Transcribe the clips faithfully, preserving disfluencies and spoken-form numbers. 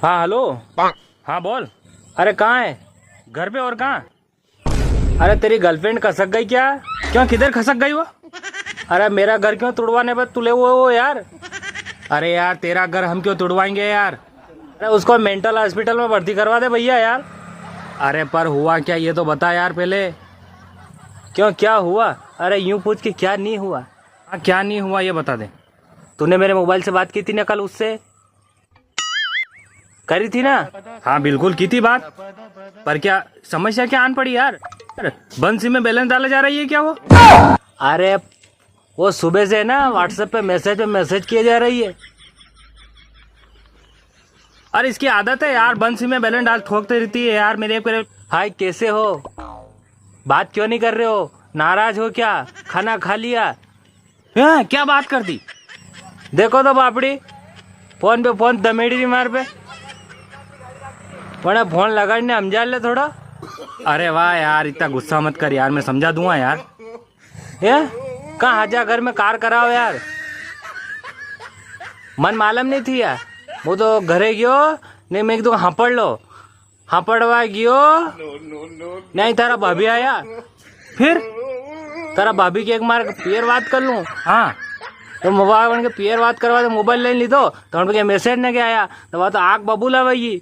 हाँ, हेलो। हाँ, बोल। अरे, कहाँ है? घर पे, और कहाँ? अरे, तेरी गर्लफ्रेंड खसक गई क्या? क्यों, किधर खसक गई वो? अरे, मेरा घर क्यों तुड़वाने पर तुले हुए हो यार? अरे यार, तेरा घर हम क्यों तुड़वाएंगे यार? अरे, उसको मेंटल हॉस्पिटल में भर्ती करवा दे भैया यार। अरे, पर हुआ क्या, ये तो बता यार पहले। क्यों, क्या हुआ? अरे, यूं पूछ के क्या नहीं हुआ? हाँ, क्या नहीं हुआ, ये बता दे। तूने मेरे मोबाइल से बात की थी ना कल उससे? करी थी ना? हाँ, बिल्कुल की थी बात, पर क्या समस्या क्या आन पड़ी यार? बंसी में बैलेंस डाला जा रही है क्या वो? अरे, वो सुबह से ना WhatsApp पे मैसेज पे मैसेज किए जा रही है। अरे, इसकी आदत है यार, बंसी में बैलेंस डाल ठोकते रहती है यार। मेरे, मेरे हाय, कैसे हो? बात क्यों नहीं कर रहे हो? नाराज हो क्या? खाना खा लिया? हैं, क्या बात कर दी? देखो तो बापड़ी, फोन पे फोन दमेड़ी री मार पे। वणे फोन लगाड़ी ने समझा ले थोड़ा। अरे वाह यार, इतना गुस्सा मत कर यार, मैं समझा दूंगा यार। ये कहाँ हाजा घर में कार कराओ यार, मन मालूम नहीं थी यार। वो तो घरे गयो, ने मैं एक दो हापड़ लो, हापड़वा गयो। नहीं, तारा भाभी आया। फिर? तारा भाभी के एक मार पियर बात कर लूं। हाँ। तो मोबाइल उनके पियर बात करवा तो मोबाइल ले लीधो, तो उनके मैसेज ने क्या आया, तो वो तो आग बबूला वही।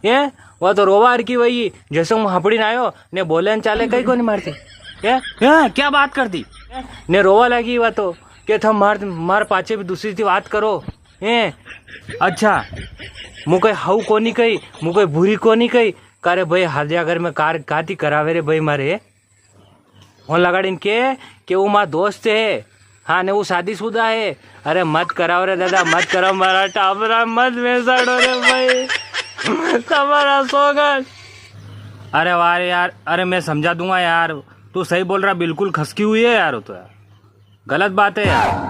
ये वो तो रोवा अरकी वही, जैसे हूँ हापड़ी ने आयो, ने बोले न चाले कई कोनी मारती। ये, ये क्या बात कर दी? ने रोवा लगी वा तो, के थम मार, मार पाछे भी दूसरी थी बात करो। ए, अच्छा, मु कोई हऊ कोनी कही, मु कोई बुरी कोनी कही। कारे भाई, हर जागर में कार काती करावे रे भाई मारे। फोन लगाड़ीन के, के वो मार दोस्त है। हाँ, ने वो शादीशुदा है। अरे मत कराओ रे दादा, मत कराओ, मारा टाबरा मत बेसाड़ो रे भाई। तुम्हारा सोगन। अरे वाह रे यार, अरे मैं समझा दूंगा यार, तू सही बोल रहा, बिल्कुल खसकी हुई है यार, वो तो यार गलत बात है यार।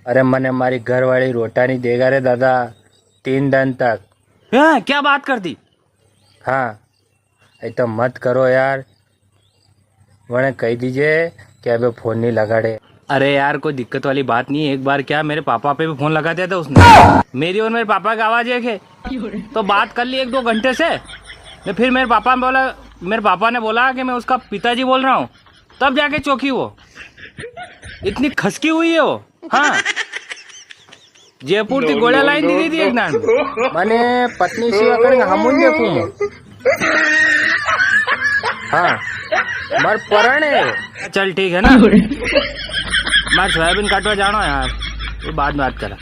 अरे मने मारी घरवाली रोटा नी देगा रे दादा, तीन दिन तक। हैं, क्या बात कर दी? हाँ, ऐसा मत करो यार, वने कही दीजे कि अबे फोन नी लगाड़े। अरे यार, कोई दिक्कत वाली बात नहीं है। एक बार क्या, मेरे पापा पे भी फोन लगा दिया था उसने। मेरी और मेरे पापा की आवाज एक है, तो बात कर ली एक दो घंटे से। ने फिर मेरे पापा ने बोला, मेरे पापा ने बोला कि मैं उसका पिताजी बोल रहा हूँ, तब जाके चौंकी वो। इतनी खसकी हुई है वो। हाँ, जयपुर की गोलियां लाइन दी थी एक दान। मने पत्नी सेवा करेंगे, हम उन देखूं। हाँ, मार पराणे। चल ठीक है ना, मार सोयाबीन काटवा जानो यार, वो बाद में बात करा।